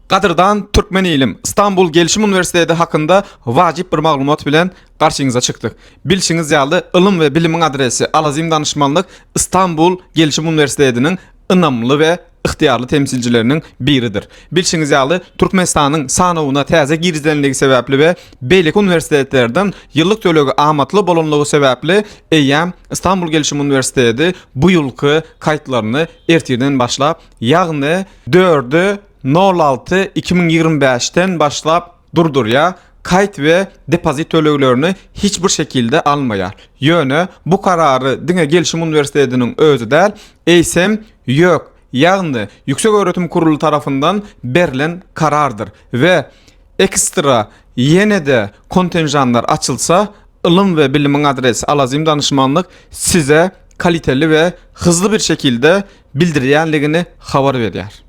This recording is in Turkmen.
Gadyrdan türkmen ilim, Istanbul Gelişim Uniwersiteti hakynda wajyp bir maglumat bilen garşyňyza çykdyk. Bilşiňiz ýaly, ylym we bilimiň adresi Alazim Danyşmanlyk Istanbul Gelişim Uniwersitetiniň ynamly we ygtyýarly temsilcileriniň biridir. Bilşiňiz ýaly, Türkmenistanyň sanawyna täze girizilenligi sebäpli we beýleki uniwersitetlerden ýyllyk tölegi amatly bolanlygy sebäpli eýýäm Istanbul Gelişim Uniwersiteti bu ýylky kaýtlaryny ertirden başlap, ýagny dördi nol alty 2025-den başlap durdurýar, kaýt we depozit töleglerini hiç bir şekilde almaýar. Ýöne bu karary diňe Gelişim uniwersitetiniň özi däl, eýsem YÖK, ýagny Ýüksek öwretim kuruly tarapyndan berlen karardyr we ekstra ýene-de kontenjanlar açylsa, ylym we bilimiň adresi Alazim danyşmanlyk size kaliteli we hzly bir şekilde bildirýänligini habar berýär.